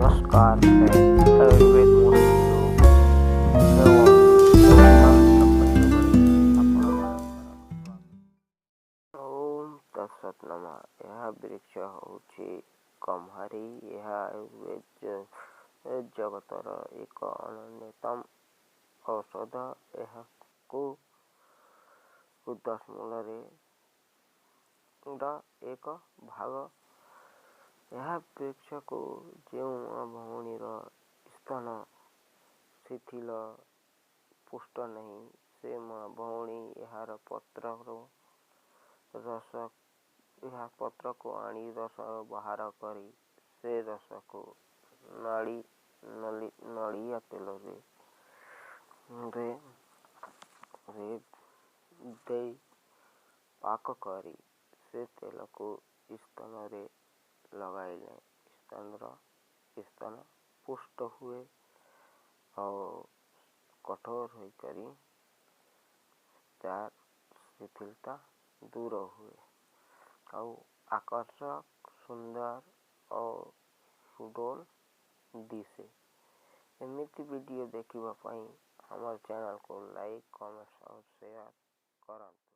संस्कार है। आयुर्वेद मुष्टि ରୋଗ ଏବଂ ଆପଣମାନଙ୍କର ଓମ୍ ତତ୍ସତ୍ ନମଃ। ଏହା ବୃକ୍ଷ ହେଉଛି ଗମ୍ହାରୀ। ଏହା ଆୟୁର୍ବେଦ ଜଗତର ଏକ ଅନନ୍ୟତମ ଔଷଧ। ଏହାକୁ ଦଶମୂଳରେ ର ଏକ ଭାଗ। ଏହା ବୃକ୍ଷକୁ ଯେଉଁ ମା ଭଉଣୀର ସ୍ତନ ଶିଥିଲ, ପୁଷ୍ଟ ନାହିଁ, ସେ ମା ଭଉଣୀ ଏହାର ପତ୍ରରୁ ରସ, ଏହା ପତ୍ରକୁ ଆଣି ରସ ବାହାର କରି ସେ ରସକୁ ନାଡ଼ି ନଡ଼ିଆ ତେଲରେ ରେ ରେ ଦେଇ ପାକ କରି ସେ ତେଲକୁ ସ୍ତନରେ ଲଗାଇଲେ ସ୍ତନ ପୁଷ୍ଟ ହୁଏ ଆଉ କଠୋର ହୋଇକରି ତାର ଶିଥିଲତା ଦୂର ହୁଏ ଆଉ ଆକର୍ଷକ, ସୁନ୍ଦର ଓ ସୁଡୋଲ ଦିଶେ। ଏମିତି ଭିଡ଼ିଓ ଦେଖିବା ପାଇଁ ଆମର ଚ୍ୟାନେଲକୁ ଲାଇକ୍, କମେଣ୍ଟ ଆଉ ସେୟାର କରନ୍ତୁ।